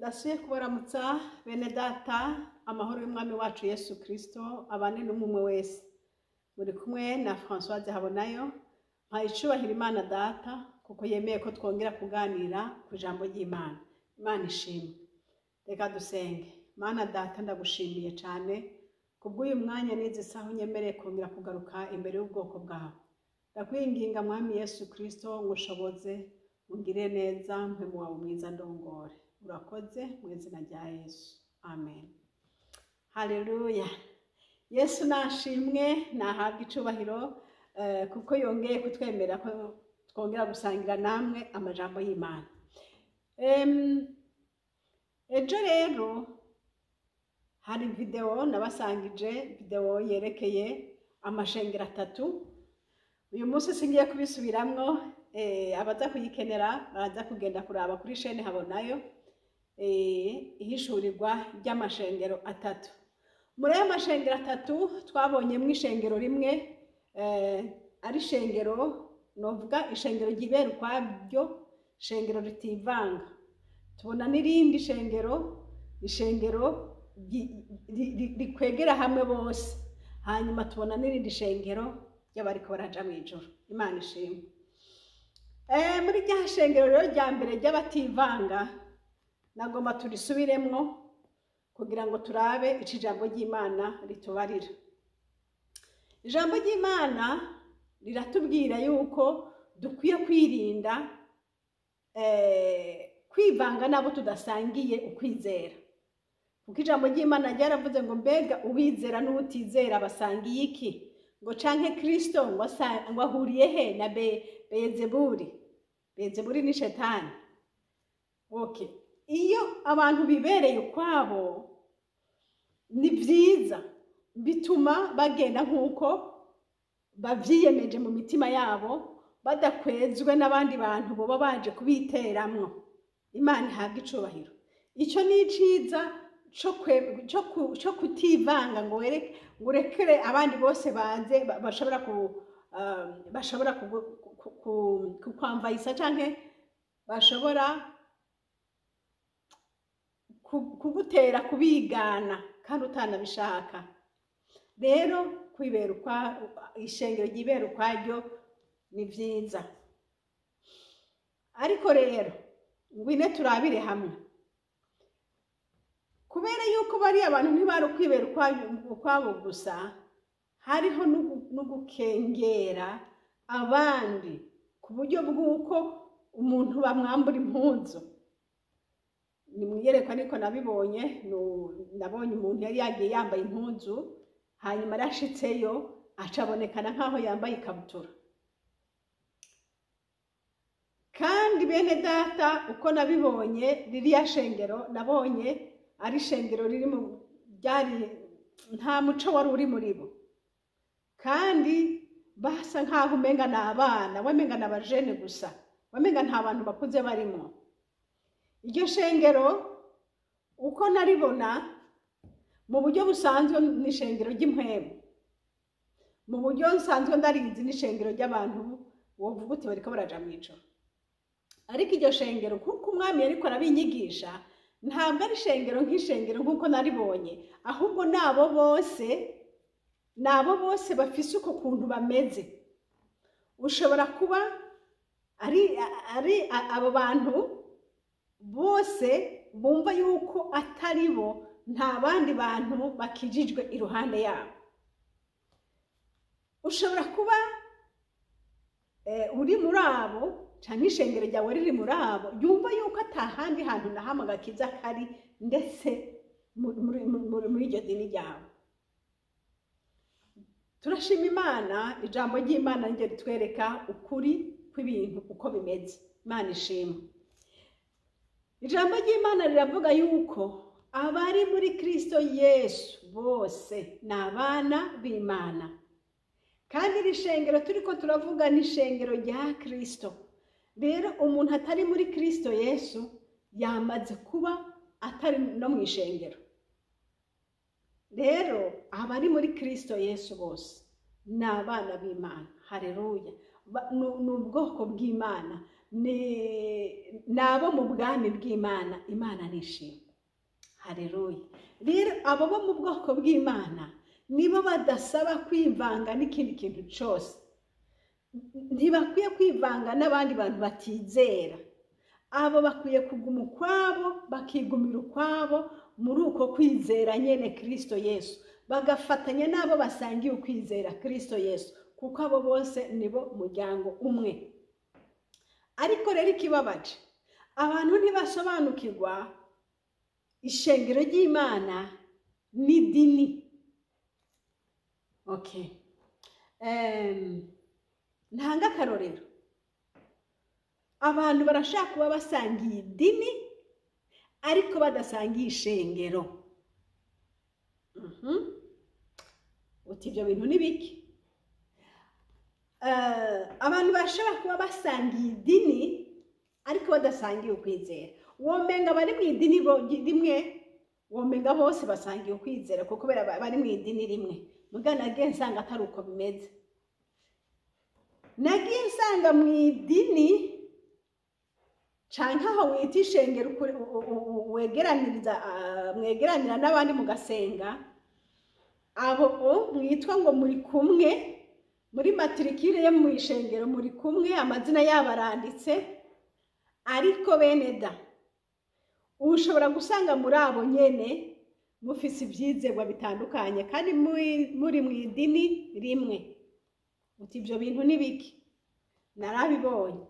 Ndasubiye kubaramutsa bene data, amahoro y'Umwami wacu Yesu Kristo abane n'umwe wese. Muri kumwe na Françoise Habonayo. Mpaye icubahiro Imana Data kuko yemeye ko twongera kuganira ku ijambo ry'Imana. Imana ishimwe. Reka dusenge. Mana Data, ndagushimiye cyane kubw'uyu mwanya n'izi saha unyemereye kongera kugaruka imbere y'ubwoko bwawe. Ndakwinginga, Mwami Yesu Kristo, ngo ushoboze, ungire neza, mpemu wawe mwiza ndongore. Urakoze mu izina rya Yesu, amen. Haleluya! Yesu nashimwe, nahabwa icubahiro kuko yongeye kutwemera ko twongera gusangira namwe amajambo y'Imana. Ejo rero hari videwo nabasangije, videwo yerekeye amashengero atatu. Uyu munsi singiye kubisubiramwo, abaza kuyikenera baraza kugenda kuraba kuri chaîne Habonayo, ihishurirwa ry'amashengero atatu. Muri ayo mashengero atatu twabonyemwo ishengero rimwe ari ishengero, novuga ishengero ryibera ukwaryo, ishengero ritivanga. Tubona n'irindi shengero, ishengero rikwegera hamwe bose. Hanyuma tubona n'irindi shengero ry'abariko baraja mw'ijuru. Imana ishimwe. Muri rya shengero rero rya mbere ry'abativanga, nagomba turisubiremwo kugira ngo turabe ico ijambo ry'Imana ritubarira. Ijambo ry'Imana riratubwira yuko dukwiye kwirinda kwivanga n'abo tudasangiye ukwizera, kuko ijambo ry'Imana ryaravuze ngo: "Mbega uwizera n'uwutizera basangiye iki?" Ngo canke Kristo ngo ahuriye he na Beyezebuli? Beyezebuli ni Shetani. Okay. Iyo abantu bibereye ukwabo ni byiza, bituma bagenda nk'uko bavyiyemeje mu mitima yabo, badakwezwe n'abandi bantu boba baje kubiteramwo. Imana ihabwa icubahiro. Ico ni iciza co kutivanga, ngo urekere abandi bose baze bashobora kukwamvayisa canke bashobora kugutera kubigana kandi utanabishaka. Rero kwibera ukwa, ishengero ryibera ukwaryo ni vyiza. Ariko rero ngwine turabire hamwe, kubera yuko bariya abantu ntibari ukwibera ukwabo gusa, hariho n'ugukengera abandi ku buryo bw'uko umuntu bamwambura impuzu. Ni mwiyerekwa niko nabibonye. Nabonye umuntu yari yagiye yambaye impuzu, hanyuma arashitseyo acabonekana nk'aho yambaye ikabutura. Kandi bene data, uko nabibonye, ririya shengero nabonye ari ishengero riri mu ryari nta muco wari uri muri bo, kandi basa nk'aho umenga ni abana, wamenga ni abajene gusa, wamenga nta bantu bakuze barimo. Iryo shengero uko naribona mu buryo busanzwe ni ishengero ry'impwemu. Mu buryo nsanzwe ndarizi ni ishengero ry'abantu wovuga uti bariko baraja mw'ijuru. Ariko iryo shengero, kuko Umwami yariko arabinyigisha, ntabwo ari ishengero nk'ishengero nk'uko naribonye, ahubwo nabo bose bafise uko kuntu bameze. Ushobora kuba ari abo bantu bose bumva yuko atari bo, nta bandi bantu bakijijwe iruhande yabo. Ushobora kuba uri muri abo, canke ishengero ryawe riri muri abo yumva yuko atahandi hantu na hamwe agakiza kari, ndetse muri iryo dini ryawe. Turashima Imana, ijambo ry'Imana niryo ritwereka ukuri kw'ibintu uko bimeze. Imana ishimwe. Ijambo ry'Imana riravuga yuko abari muri Kristo Yesu bose ni abana b'Imana. Kandi iri shengero turiko turavuga ni ishengero rya Kristo. Rero umuntu atari muri Kristo Yesu yamaze kuba atari no mu ishengero. Rero abari muri Kristo Yesu bose ni abana b'Imana. Haleluya! Ni ubwoko bw'Imana. ni nabo mu bwami bw'Imana. Imana nishimwe, haleluya. Rero abo bo mu bwoko bw'Imana nibo badasaba kwivanga n'ikindi kintu cyose, ntibakwiye kwivanga n'abandi bantu batizera. Abo bakwiye kuguma ukwabo, bakigumira ukwabo muri uko kwizera nyene Kristo Yesu, bagafatanya n'abo basangiye ukwizera Kristo Yesu, kuko abo bose nibo muryango umwe. Ariko rero ikibabaje, abantu ntibasobanukirwa ishengero ry'Imana n'idini. Okay. Ntanga akarorero, abantu barashaka kuba basangiye idini ariko badasangiye ishengero. Uti ibyo bintu ni biki? Abantu bashobora kuba basangiye idini ariko badasangiye ukwizera. Womenga bari mu idini rimwe, womenga bose basangiye ukwizera kuko bari mu idini rimwe. Muga nagiye nsanga atari uko bimeze. Nagiye nsanga mu idini canke aho wita ishengero wegeraniriza, mwegeranira n'abandi mugasenga, abo mwitwa ngo muri kumwe muri matrikire yo mu ishengero, muri kumwe, amazina yabo aranditse, ariko bene da ushobora gusanga muri abo nyene mufise ivyizerwa bitandukanye kandi muri mu idini rimwe. Uti ibyo bintu ni biki? Narabibonye.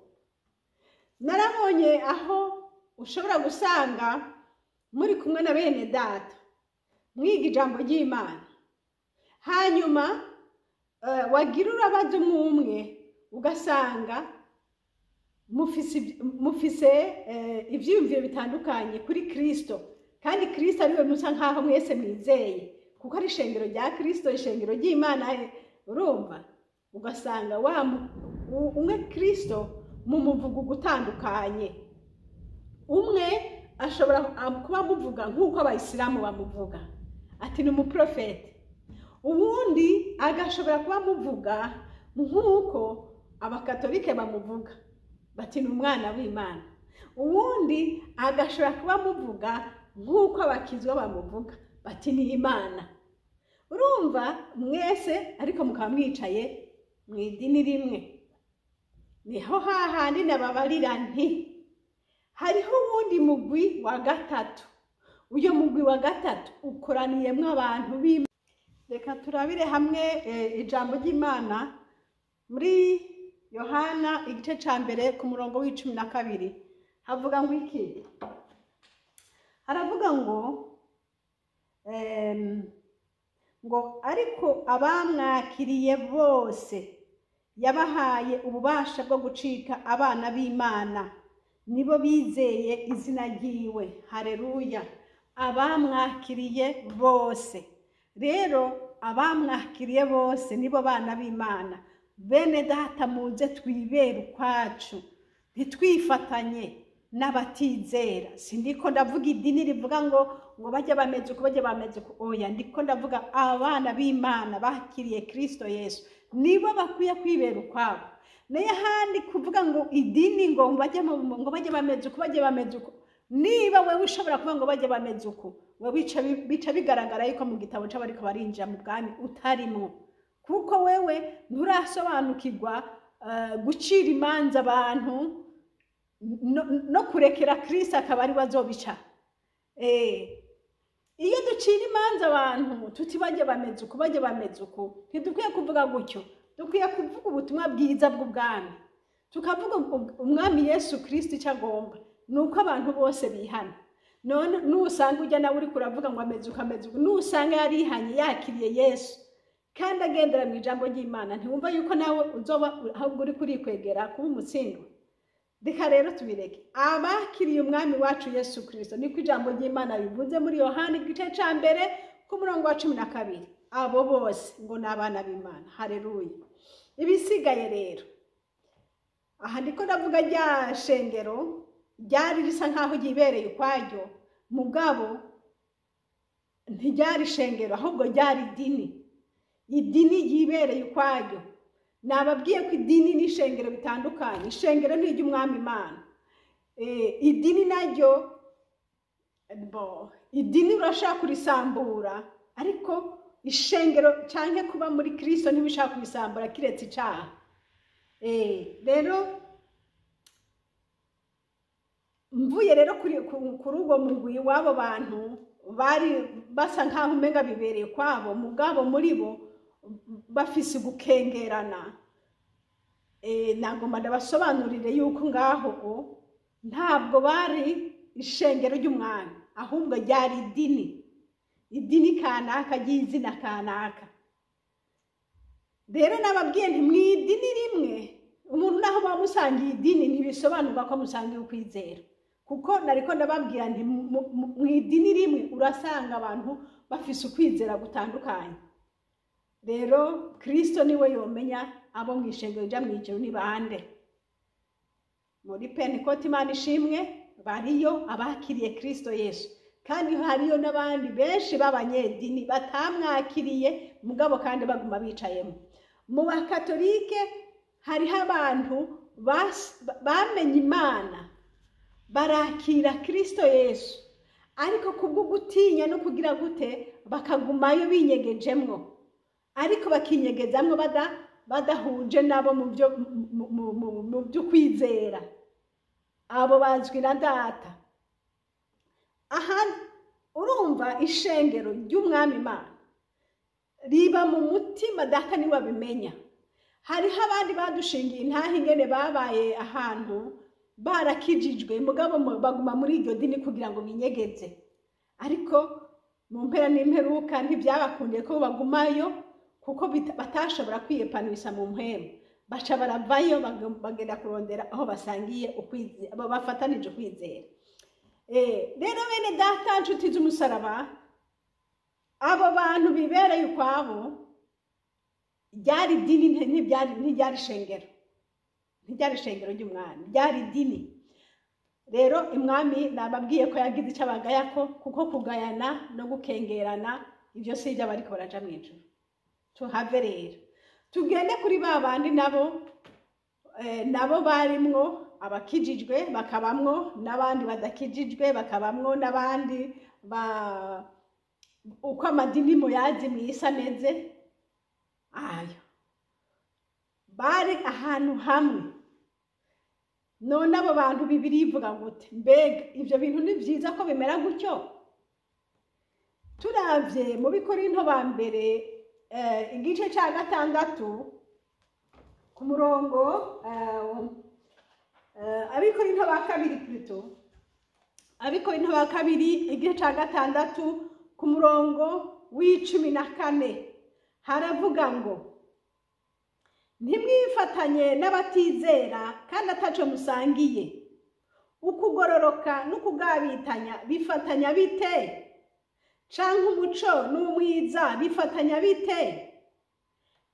Narabonye aho ushobora gusanga muri kumwe na bene data mwiga ijambo ry'Imana, hanyuma wagira urabaza umwe ugasanga mufise ivyiyumviro bitandukanye kuri Kristo, kandi Kristo ariwe musa nkaho mwese mwizeye, kuko ari ishengero rya Kristo, ishengero ry'Imana. Urumva ugasanga wa umwe Kristo mu muvugo gutandukanye, umwe ashobora kuba muvuga nk'uko abayisilamu bamuvuga ati ni umuprofeti, uwundi agashobora kuba muvuga nk'uko abakatolike bamuvuga bati ni umwana w'Imana, uwundi agashobora kuba muvuga nk'uko abakizwa bamuvuga bati ni Imana. Urumva mwese ariko mukaba mwicaye mu idini rimwe. Niho hahandi nababarira nti hariho uwundi mugwi wa gatatu. Uyo mugwi wa gatatu ukoraniyemwo abantu b'Imana. Reka turabire hamwe ijambo ry'Imana muri Yohana igice ca mbere ku murongo w'12. Havuga ngo iki? Haravuga ngo ngo ariko abamwakiriye bose yabahaye ububasha bwo gucika abana b'Imana, nibo bizeye izina ryiwe. Haleluya. Abamwakiriye bose. Rero abamwakiriye bose nibo bana b'Imana. Bene data, muze twibere ukwacu, ntitwifatanye n'abatizera. Sindiko ndavuga idini rivuga ngo bajya bameze uko, bajya bameze uko. Oya, ndiko ndavuga abana b'Imana bakiriye Kristo Yesu, nibo bakwiye kwibera ukwabo. Naye ahandi kuvuga ngo idini ngo bajye ngo bajye bameze uko, bajye bameze uko, niba wewe ushobora kuvuga ngo bajye bameze uko, wewe bica bigaragara yuko mu gitabo c'abariko barinjira mu bwami utarimwo, kuko wewe nturasobanukirwa gucira imanza abantu no kurekera Kristo akaba ari bazobica. Iyo ducira imanza abantu tuti bajye bameze uko, bajye bameze uko, ntidukwiye kuvuga gutyo. Dukwiye kuvuga ubutumwa bwiza bw'ubwami, tukavuga umwami Yesu Kristo icyo agomba nuko abantu bose bihana. None nusanga ujya nawe uri kuravuga ngo ameze uko, ameze uko, nusanga yarihanye yakiriye Yesu kandi agendera mu ijambo ry'Imana, ntiwumva yuko nawe uzoba ahubwo uri kurikwegera kuba umutsindwa. Reka rero tubireke. Abakiriye umwami wacu Yesu Kristo, niko ijambo ry'Imana bivuze muri Yohana igice ca mbere ku murongo wa 12, abo bose ngo ni abana b'Imana. Haleluya. Ibisigaye rero, aha ndiko ndavuga rya shengero ryari risa nkaho ryibereye ukwaryo, mugabo ntiryari shengero ahubwo ryari idini, idini ryibereye ukwaryo. Nababwiye ko idini n'ishengero bitandukanye. Ishengero ni iry'Umwami Imana. Idini naryo, bo idini urashaka kurisambura, ariko ishengero canke kuba muri Kristo ntibishaka kurisambura kiretse icaha. Rero mvuye rero kuri uwo mugwi w'abo bantu bari basa nkaho umenga bibereye kwabo, mugabo muri bo bafise gukengerana. Nagomba ndabasobanurire yuko ngaho ntabwo bari ishengero ry'Umwami, ahubwo ryari idini, idini kanaka ry'izina kanaka. Rero nababwiye nti mu idini rimwe umuntu naho muba musangiye idini ntibisobanurwa ko musangiye ukwizera, kuko nariko ndababwira nti mu idini rimwe urasanga abantu bafise ukwizera gutandukanye. Rero Kristo niwe yomenya abo mu ishengero rya mw'ijuru ni bande. Muri Pentekote, Imana ishimwe, bariyo abakiriye Kristo Yesu, kandi hariyo n'abandi benshi b'abanyedini batamwakiriye, mugabo kandi baguma bicayemo. Mu Bakatolike hariho abantu bamenye Imana barakira Kristo Yesu, ariko kubwo gutinya no kugira gute bakagumayo binyegejemwo, ariko bakinyegezamwo badahuje nabo mu byo kwizera. Abo bazwi na Data. Aha urumva ishengero ry'Umwami Imana riba mu mutima, Data niwe abimenya. Hariho abandi badushingiye intahe ingene babaye ahantu barakijijwe, mugabo baguma muri iryo dini kugira ngo binyegeze, ariko mu mpera n'imperuka ntibyabakundiye ko bagumayo, kuko batashobora kwiyepanisha mu mpemu, baca baravayo bagenda kurondera aho basangiye bafatanije ukwizera. Rero bene Data, nshuti z'umusaraba, abo bantu bibereye ukwabo ryari idini, ntiryari ishengero, ntiryari ishengero ry'Umwami, ryari idini. Rero Umwami nababwiye ko yagize icyo abagayako, kuko kugayana no gukengerana ibyo si ibyo abariko baraja mw'ijuru. Tuhave rero tugende kuri ba bandi nabo barimwo abakijijwe, bakabamwo n'abandi badakijijwe, bakabamwo n'abandi ba uko amadini muyazi mw'isi ameze. Ayo bari ahantu hamwe. None abo bantu Bibiliya ivuga gute? Mbega ivyo bintu ni vyiza ko bimera gutyo? Turavye mu Bikorinto ba mbere, igice ca 6 ku murongo, Abikorinto ba kabiri plutôt, Abikorinto ba kabiri igice ca 6 ku murongo w'14, haravuga ngo: ntimwifatanye n'abatizera kandi ataco musangiye. Ukugororoka n'ukugabitanya bifatanya bite? Canke umuco n'umwiza bifatanya bite?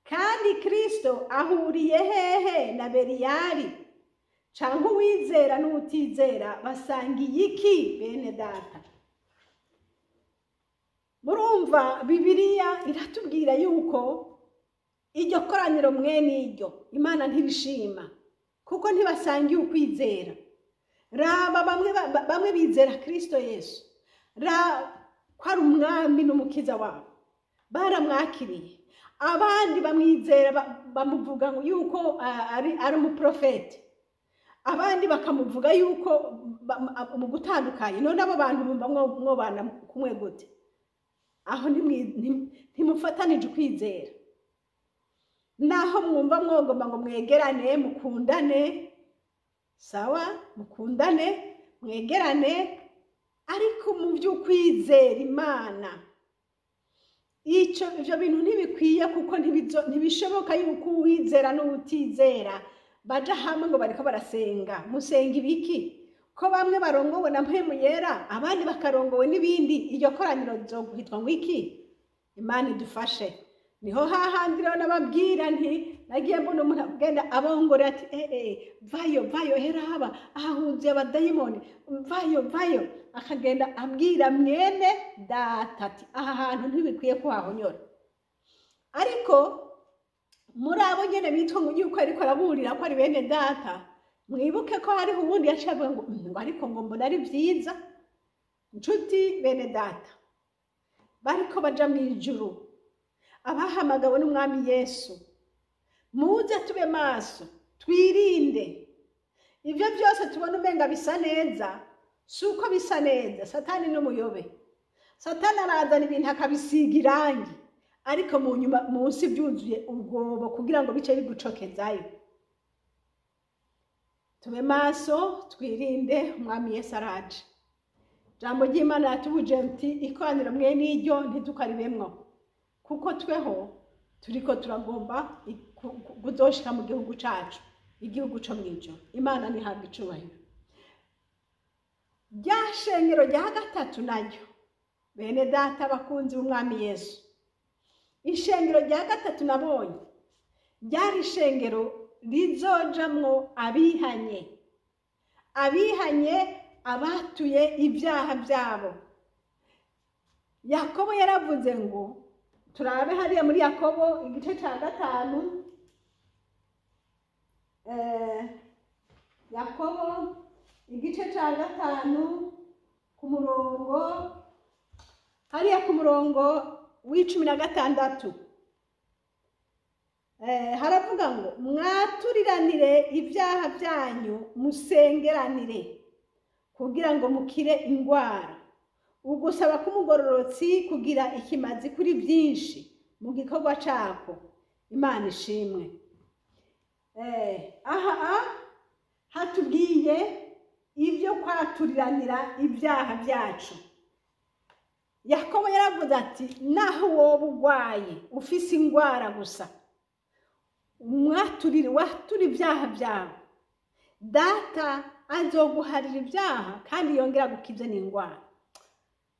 Kandi Kristo ahuriye hehe na Beliyali? Canke uwizera n'uwutizera basangiye iki, bene Data? Murumva Bibiliya iratubwira yuko iryo koraniro mwene iryo Imana ntirishima, kuko ntibasangiye ukwizera. Raba bamwe bizera Kristo Yesu ko ari Umwami n'Umukiza wabo, baramwakiriye. Abandi bamwizera bamuvuga yuko ari umuprofeti, abandi bakamuvuga yuko mu gutandukanye. None abo bantu bumva mwobana kumwe gute? Aho ntimufatanije ukwizera. Naho mwumva mwogomba ngo mwegerane mukundane, sawa, mukundane mwegerane, ariko mu by'ukwizera Imana ico ivyo bintu ntibikwiye, kuko ntibishoboka yuko uwizera n'uwutizera baja hamwe ngo bariko barasenga. Musenga ibiki? Ko bamwe barongowe na Mpwemu Yera, abandi bakarongowe n'ibindi, iryo koraniro rizokwitwa ngo iki? Imana idufashe. Niho hahandi rero nababwira nti nagiye mbona umuntu agenda abongore ati vayo vayo, heraba ahahuzuye abadayimoni, vayo vayo, akagenda abwira mwene Data ati aha hantu ntibikwiye ko hahonyora. Ariko Muri abo nyene bitwa ngo yuko ariko araburira ko ari bene data, mwibuke ko hariho uwundi yaciye avuga ngo ngo ariko ngo mbona ari vyiza. Nshuti bene data, bariko baja mw'ijuru, abahamagawe n'umwami Yesu, muze tube maso, twirinde ivyo byose tubona umenga bisa neza. Si uko bisa neza, Satani n'umuyobe. Satani arazana ibintu akabisiga irangi, ariko mu nyuma munsi byuzuye ubwobo, kugira ngo bice bigucokezayo. Tube maso, twirinde, umwami Yesu araje. Jambo ry'Imana yatubuje nti ikoraniro mwe n'iryo ntitukaribemwo, kuko tweho turiko turagomba kuzoshika mu gihugu cacu, igihugu co mw'ijuru. Imana ntihabwa icubahiro. Rya shengero rya gatatu naryo, bene data bakunzi b'umwami Yesu, ishengero rya gatatu nabonye ryari ishengero rizojamwo abihanye, abihanye, abatuye ibyaha byabo. Yakobo yaravuze ngo, turabe hariya muri Yakobo igice cya 5, Yakobo igice cya 5 ku murongo, hariya ku murongo w'16, haravuga ngo mwaturiranire ibyaha byanyu, musengeranire kugira ngo mukire ingwara. Ugusaba k'umugororotsi kugira ikimazi kuri byinshi mu gikorwa cako. Imana ishimwe. Aha hatubwiye ibyo kwaturiranira ibyaha byacu. Yakobo yaravuze ati naho woba urwaye ufise ingwara gusa, mwaturire, wature ibyaha byawe, data azoguharira ibyaha kandi yongera gukiza n'indwara.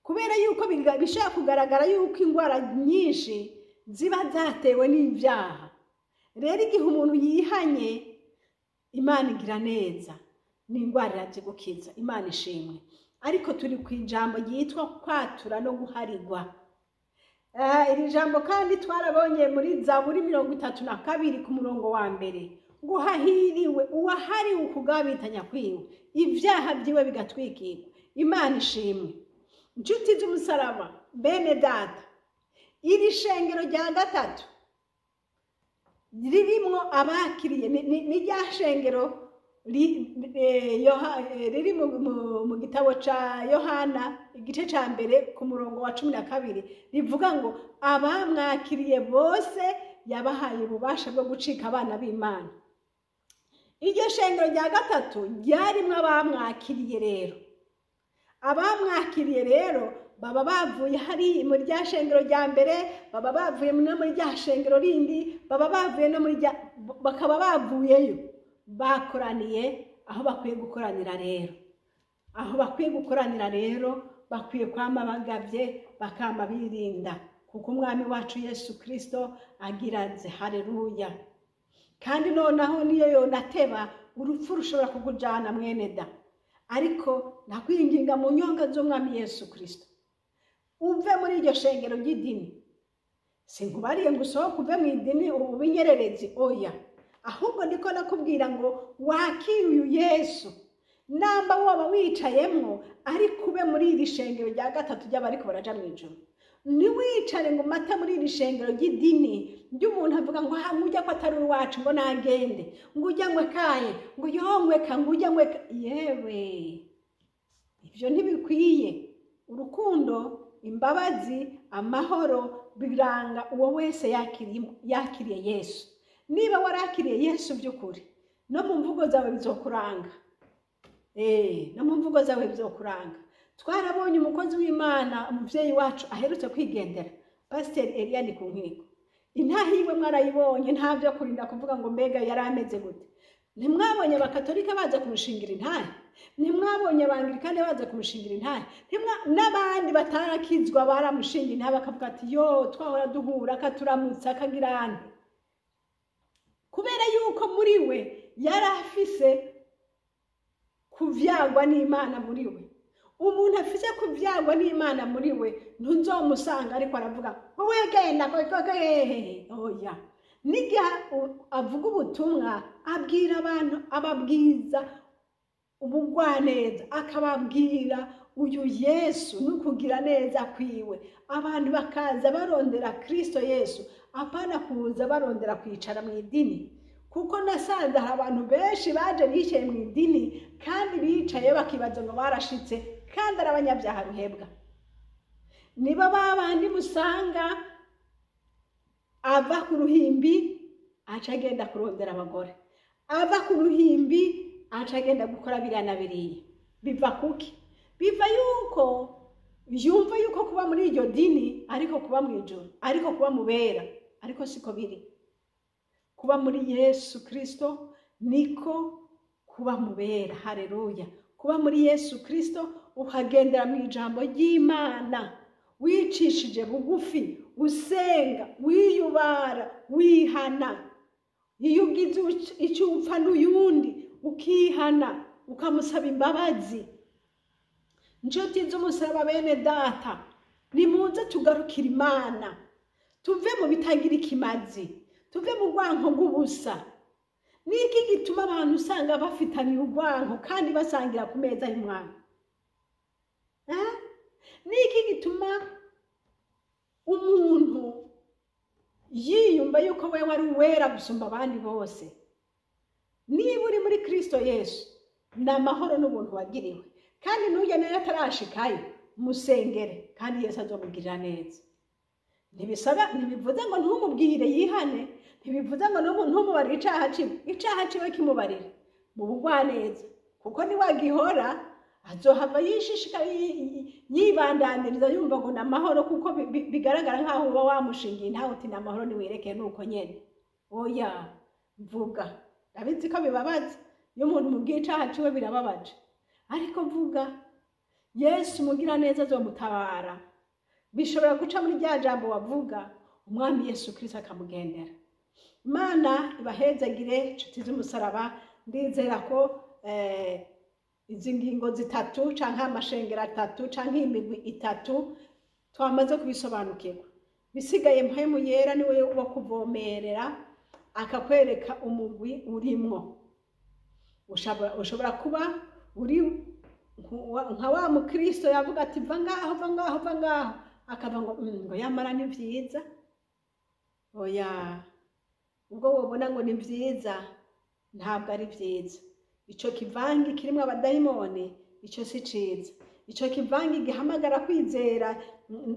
Kubera yuko bishobora kugaragara yuko indwara nyinshi ziba zatewe n'ibyaha. Rero igihe umuntu yihanye, Imana igira neza, n'indwara irazigukiza. Imana ishimwe. Ariko turi ku ijambo ryitwa kwatura no guharigwa. Iri jambo kandi twarabonye muri Zaburi 32 ku murongo wa 1, ngo hahiriwe uwahariwe ukugabitanya kwiwe, ibyaha byiwe bigatwikirwa. Imana ishimwe. Inshuti z'umusaraba, bene data, iri shengero rya gatatu ririmwo abakiriye ni rya shengero riri mu gitabo ca Yohana igice ca 1 ku murongo wa 12, rivuga ngo abamwakiriye bose yabahaye ububasha bwo gucika abana b'Imana. Iryo shengero rya gatatu ryarimwo abamwakiriye. Rero abamwakiriye rero baba bavuye hari muri rya shengero rya mbere, baba bavuye no muri rya shengero rindi, baba bavuye no muri rya, bakaba bavuyeyo bakoraniye aho bakwiye gukoranira. Rero aho bakwiye gukoranira rero bakwiye kwama bagavye, bakama birinda, kuko umwami wacu Yesu Kristo agira aze. Haleluya. Kandi noneho niyo yonateba, urupfu rushobora kukujana mwene da, ariko nakwinginga mu nyonga z'umwami Yesu Kristo, uve muri iryo shengero ry'idini. Sinkubariye ngo usohoke uve mu idini ubinyererezi, oya, ahubwo ndiko nakubwira ngo wakire uyu Yesu, namba woba wicayemwo, ariko ube muri iri shengero rya gatatu ry'abariko baraja mw'ijuru. Ntiwicare ngo mata muri iri shengero ry'idini ry'umuntu avuga ngo ha ngujya ko atari uwacu, ngo nagende, ngo ujya ngwe kaye, ngo yongwe ka, ngo ujya ngwe ka. Yewe, ivyo ntibikwiye. Urukundo, imbabazi, amahoro biranga uwo wese yakiriye Yesu. Niba warakiriye Yesu by'ukuri, no mu mvugo zawe bizokuranga. No mu mvugo zawe bizokuranga. Twarabonye umukozi w'Imana, umuvyeyi wacu aherutse kwigendera, Pasiteri Eliane ku nkiko. Intaha yiwe mwarayibonye, nta byo kurinda kuvuga ngo mbega yari ameze gute. Ntimwabonye abakatolika baza kumushingira intahe, ntimwabonye abangirikane baza kumushingira intahe, n'abandi batarakizwa baramushingira intahe, bakavuga ati yo twahora duhura akaturamutsa akagirane. Kubera yuko muri we yari afise kuvyagwa n'Imana muri we. Umuntu afise kuvyagwa n'Imana muri we ntuzomusanga ariko aravuga wowe genda, oya. N'igihe avuga ubutumwa abwira abantu, ababwiza ubugwaneza, akababwira uyu Yesu n'ukugira neza kwiwe. Abantu bakaza barondera Kristo Yesu, apana kuza barondera kwicara mu idini. Kuko nasanze hari abantu benshi baje bicaye mu idini kandi bicaye bakibaza ngo barashitse, kandi ari abanyabyaha ruhebwa. Niba babandi musanga ava ku ruhimbi aca agenda kurondera abagore, ava ku ruhimbi aca agenda gukora biriya na biriya. Biva kuki? Biva yuko yumva yuko kuba muri iryo dini ariko kuba mu ijuru, ariko kuba mu bera, ariko siko biri. Kuba muri Yesu Kristo niko kuba mu bera. Haleluya! Kuba muri Yesu Kristo ukagendera mu ijambo ry'Imana, wicishije bugufi, usenga, wiyubara, wihana. Iyo ugize icyo upfa n'uyundi ukihana, ukamusaba imbabazi. Nshuti z'umusaraba, bene data, nimuze tugarukire Imana, tuve mu bitagira ikimazi, tuve mu rwanko rw'ubusa. Niki gituma abantu usanga bafitaniye urwanko kandi basangira ku meza y'umwami? Niki gituma umuntu yiyumva yuko wewe ari uwera gusumba abandi bose? Niba uri muri Kristo Yesu, ni amahoro n'ubuntu wagiriwe. Kandi n'ujya nayo atarashikayo, musengere, kandi Yesu azomugirira neza. Ntibisaba, ntibivuze ngo ntumubwire yihane, ntibivuze ngo ntumubarire icaha ciwe. Icaha ciwe kimubarire mu bugwaneza, kuko niwagihora azohava yishishika yibandaniriza yumva ngo ni amahoro, kuko bigaragara nkaho uba wamushingiye ntawe uti ni amahoro, niwirekeye nuko nyene. Oya, mvuga. Ndabizi ko bibabaza iyo umuntu umubwiye icaha ciwe, birababaje, ariko mvuga. Yesu mugira neza azomutabara. Bishobora guca muri rya jambo wavuga, umwami Yesu Kristo akamugendera. Imana ibahezagire, nshuti z'umusaraba. Ndizera ko izi ngingo zitatu canke amashengero atatu canke imigwi itatu twamaze kubisobanukirwa. Bisigaye Mpwemu Yera niwe wo kuvomerera akakwereka umugwi urimwo. Ushobora kuba uri nka wa mukristo yavuga ati va ngaho, va ngaho, va ngaho, akava ngo ngo yamara ni vyiza. Oya, ubwo wobona ngo ni vyiza, ntabwo ari vyiza. Ico kivangi kirimwo abadayimoni, ico si ciza. Ico kivangi gihamagara kwizera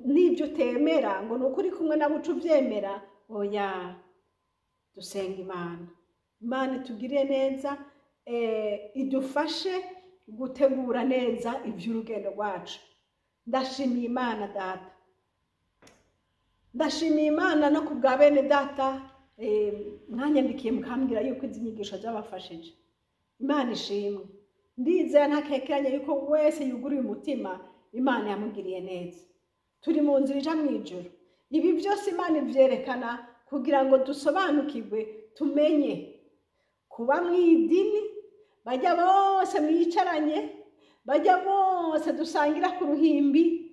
n'ibyo utemera, ngo ni ukuri kumwe nabo uca uvyemera. Oya, dusenga Imana. Imana itugirire neza, idufashe gutegura neza ivy'urugendo rwacu. Ndashimiye Imana data, ndashimiye Imana no ku bwa bene data mwanyandikiye mukambwira yuko izi nyigisho zabafashije. Imana ishimwe. Ndizera ntakekeranya yuko wese yuguruye umutima Imana yamugiriye neza. Turi mu nzira ija mw'ijuru. Ibi byose Imana ivyerekana kugira ngo dusobanukirwe, tumenye kuba mw'idini. Bajya bose mwicaranye, bajya bose dusangira ku ruhimbi,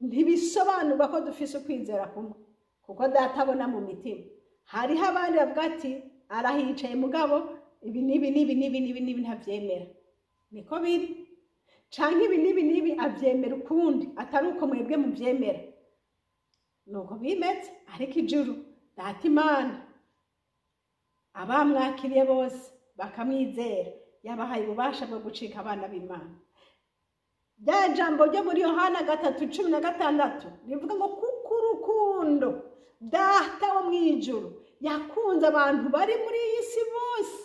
ntibisobanurwa ko dufise ukwizera kumwe, kuko data abona mu mitima. Hariho abandi bavuga ati arahicaye mugabo ibi n'ibi n'ibi n'ibi n'ibi n'ibi ntavyemera, niko biri, canke ibi n'ibi n'ibi avyemera ukundi atari uko mwebwe muvyemera. Nuko bimeze. Ariko ijuru data Imana abamwakiriye bose bakamwizera yabahaye ububasha bwo gucika abana b'Imana. Rya jambo ryo muri Yohana 3:16 rivuga ngo kuko urukundo data wo mw'ijuru yakunze abantu bari muri iyi si bose,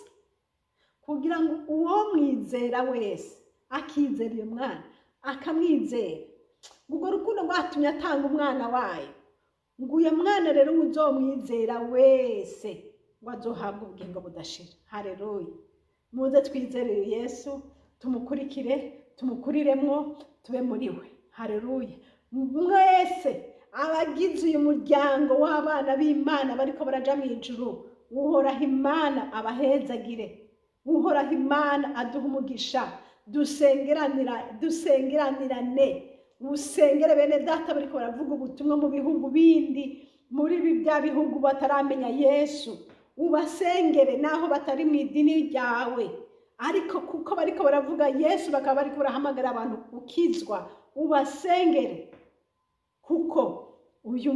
kugira ngo uwo mwizera wese akizera uyu mwana akamwizera, ngo urwo rukundo rwatumye atanga umwana wayo, ngo uyu mwana rero uzomwizera wese ngo azohabwe ubugingo budashira. Haleluya! Muze twizere uyu Yesu, tumukurikire, tumukuriremwo, tube muri we. Haleluya! Mwese abagize uyu muryango w'abana b'Imana bariko baraja mw'ijuru, Uhoraho Imana abahezagire, Uhoraho Imana aduha umugisha. Dusengeranirane, usengere bene data bariko baravuga ubutumwa mu bihugu bindi. muri bya bihugu bataramenya Yesu, ubasengere naho batari mu idini ryawe, ariko kuko bariko baravuga Yesu bakaba bariko barahamagara abantu gukizwa, ubasengere kuko uyu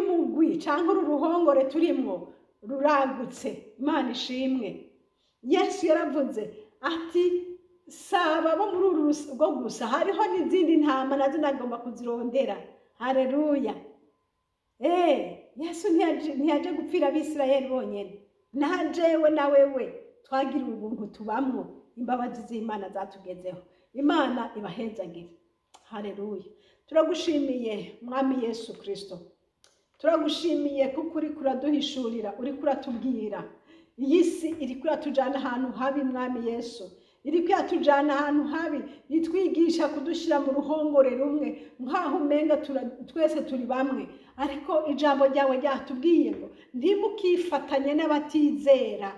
mugwi cyangwa uru ruhongore turimwo ruragutse. Imana ishimwe. Yesu yaravuze ati saba bo muri uru rugo gusa, hariho n'izindi ntama nazo nagomba kuzirondera. Haleluya. Yesu ntiyaje gupfira Abisirayeli bonyene, na jewe na wewe twagiriwe ubuntu tubamwo, imbabazi z'Imana zatugezeho. Imana ibahezagire. Haleluya. Turagushimiye Mwami Yesu Kristo, turagushimiye kuko uri kuraduhishurira, uri kuratubwira. Iyi si iri kuratujana ahantu habi Mwami Yesu, iri kuratujana ahantu habi, itwigisha kudushyira mu ruhongore rumwe nk'aho umenga twese turi bamwe, ariko ijambo ryawe ryatubwiye ngo ntimukifatanye n'abatizera,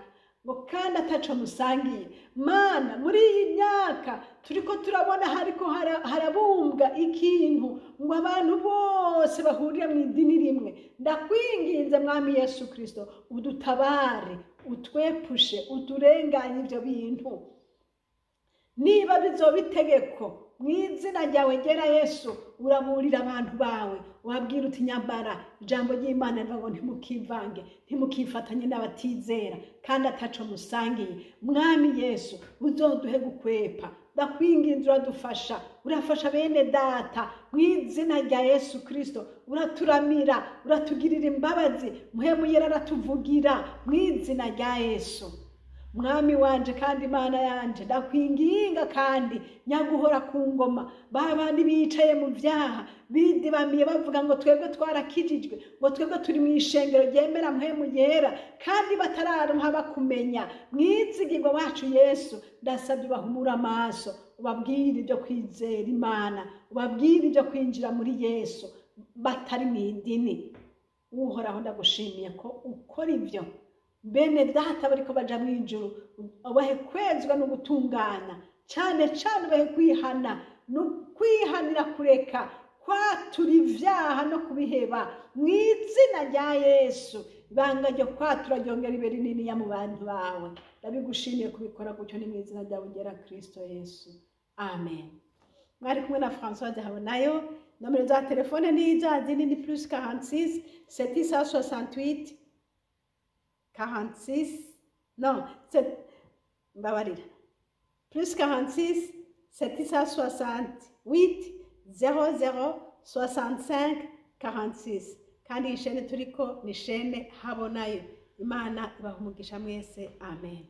ngo kandi ataco musangiye. Mana, muri iyi myaka turiko turabona hariko harabumbwa ikintu ngo abantu bose bahurire mu idini rimwe. Ndakwinginze Mwami Yesu Kristo, udutabare, utwepushe, uturenganye ivyo bintu. Niba bizoba itegeko mu izina ryawe ryera Yesu, uraburira abantu bawe, ubabwira uti nyambara ijambo ry'Imana rivuga ngo ntimukivange, ntimukifatanye n'abatizera kandi ataco musangiye. Mwami Yesu, uzoduhe gukwepa. Ndakwinginze, uradufasha, urafasha bene data mu izina rya Yesu Kristo, uraturamira, uratugirira imbabazi, Mpwemu Yera aratuvugira mu izina rya Yesu. Mwami wanje kandi Imana yanje, ndakwinginga kandi nyaguhora ku ngoma, ba bandi bicaye mu vyaha bidibamiye bavuga ngo twebwe twarakijijwe, ngo twebwe turi mu ishengero ryemera Mpwemu Yera, kandi batararonka bakumenya. Mwizigirwa wacu Yesu, ndasabye ubahumure amaso, ubabwire ibyo kwizera Imana, ubabwire ibyo kwinjira muri Yesu batari mu idini. Uhoraho, ndagushimiye ko ukora ibyo. Bene data bariko baja mw'ijuru, ubahe kwezwa no gutungana, cane cane ubahe kwihana no kwihanira kureka kwatura ivyaha no kubiheba mu izina rya Yesu. Ibanga ryo kwatura ryongera ibe rininiya mu bantu bawe. Ndabigushimiye kubikora gutyo, ni mu izina ryawe ryera Kristo Yesu, amen. Mwari kumwe na Françoise Habonayo. Nomero za telefone ni za zindi, ni plus 46 768 46, non, mbabarira, plus 46 768 00 65 46. Kandi iyi shene turiko ni shene Habonayo. Imana ibaha umugisha mwese, amen.